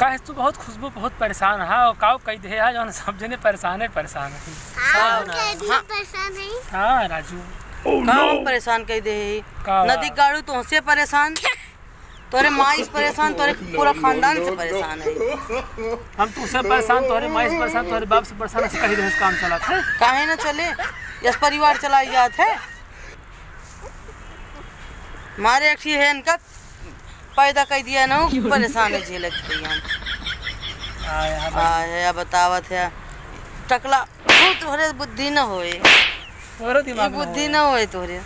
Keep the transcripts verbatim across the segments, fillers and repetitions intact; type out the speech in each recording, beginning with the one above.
काहे तू बहुत खुशबू बहुत परेशान है, और काव कह दे है, जौन सब जने परेशान है, परेशान है। हाँ, हाँ, हम हाँ। परेशान है। हाँ, राजू। का हम परेशान कह दे है? का? नदी गाड़ू तोहसे परेशान, तोरे माई से परेशान, तोरे पूरा खानदान से परेशान है। हम तुझसे परेशान, तोरे माई से परेशान, तोरे बाप से परेशान, ऐसे कही रहे काम चला था। काहे ना चले? यस परिवार चलाई जात है। मारे एक ही है इनका पैदा कर दिया ना, परेशान है, झेलत है हम। आय, हाँ भाई। आय, अब बतावत है। टकला, वो तोहरे बुद्धि न होए। तोहरे दिमाग ई न बुद्धि होए। न होए तोहरे।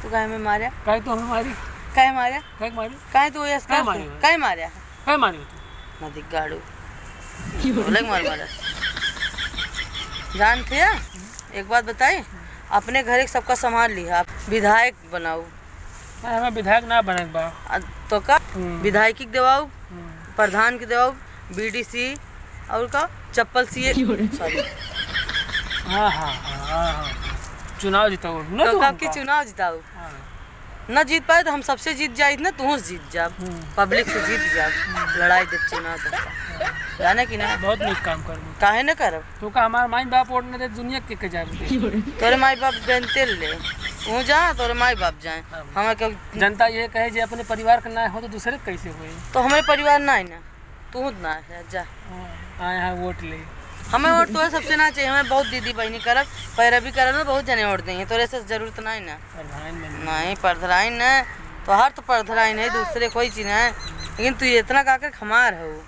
तू काहे में मारे? काहे तू हमें मारी? काहे मारे? काहे मारी? काहे तू यस काहे कर मारी? काहे मारे? काहे मारी तू? ना दिख गाड़ू। बोले मार मारा। जान थे, एक बात बताई, अपने घर एक सबका संभाल लिहा, आप विधायक बनाऊ। अरे, हमें विधायक ना बने के बा। आ, तो का? हम्म। विधायकी के देवाऊ, हम्म। प्रधान के देवाऊ, बीडीसी, और का? चप्पल सीए, क्यों रे? Sorry। हाँ, हाँ, हाँ, हाँ, हाँ। चुनाव जिताऊ, ना तो तू का हमका। कि चुनाव जिताऊ? हाँ। ना जीत पाए तो हम सबसे जीत जाइत ना, तू जीत जाब। हम्म। Public से जीत जाब। हम्म। लड़ाई देब चुनाव तक। जाने कि ना? बहुत नीक काम करबू। काहे न करब? तू का हमार माई बाप वोट न दे, दुनिया के, के जाब दे? तोरे माई बाप बनते ले, तू जा, तोरे माई बाप जाए। हाँ। हमें क्यों? जनता ये कहे जे अपने परिवार का ना हो तो दूसरे के कैसे होए? तो हमरे परिवार ना है ना, तू ना है, जा। हाँ, आए हैं वोट ले। हमें वोट तो सबसे ना चाहिए, हमें बहुत दीदी बहनी करब, पैरवी करब ना, बहुत जने वोट देंगे, तोरे से जरूरत ना है ना। प्रधान में नहीं। नहीं, प्रधान न, तोहार तो प्रधान है, दूसरे कोई चीज है, लेकिन तू इतना का कर हमार हो।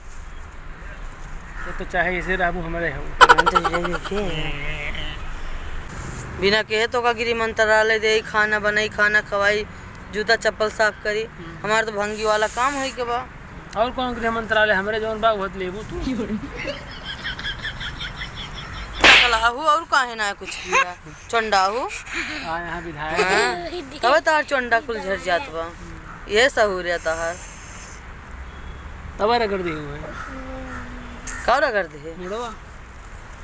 वो तो चाहे इसे रहबू, हमारे हो। हम तो यही है। बिना कहे तो का गृह मंत्रालय दे, खाना बनाई, खाना खवाई, जूता चप्पल साफ करी। हम्म। हमार तो भंगी वाला काम होई के बा। और कौन गृह मंत्रालय हमरे जौन बा, उहत लेबू तू। टकलाहू और काहे ना कुछ किया? चोंडाहू। हाँ, यहाँ विधायक। हाँ, तबे तोहर चोंडा कुल झड़ जात बा। ये सहूर है तोहर। तबे रगड़ दी हुए। का रगड़ दी है? मुड़वा।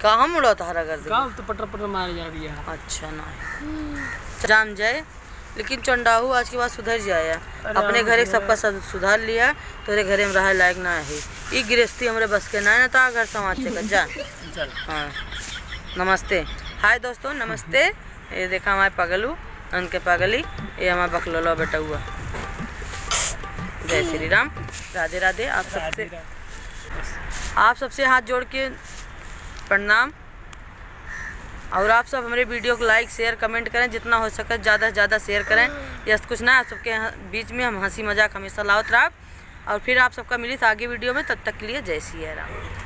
कहाँ मुड़वा तोहर रगड़ दी? का तो पटर पटर मारे जा रही है। अच्छा ना। जाम जाए। लेकिन चोंडाहू आज के बाद सुधर जाया। अरे अपने हाँ, घरे सुधर सबका सु-, सुधार लिया, तोरे घरे में रहे लायक ना है। ई गृहस्थी हमरे बस के ना है, ना तो आ घर समाज से कर जा। चल। हाँ, नमस्ते। हाय दोस्तों, नमस्ते। ये देखा हमारे पगलू, उनके पगली, ये हमारे बकलोला बेटउआ। जय श्री राम, राधे राधे। आप सबसे, राधे राधे। आप सबसे हाथ जोड़ के प्रणाम। और आप सब हमरे video को like, share, comment करें, जितना हो सके ज़्यादा से ज़्यादा share करें। यस कुछ ना, आप सबके ह-, बीच में हम हँसी मजाक हमेशा लावत रहब। और फिर आप सबका मिली था आगे video में, तब तक के लिए जय सिया राम।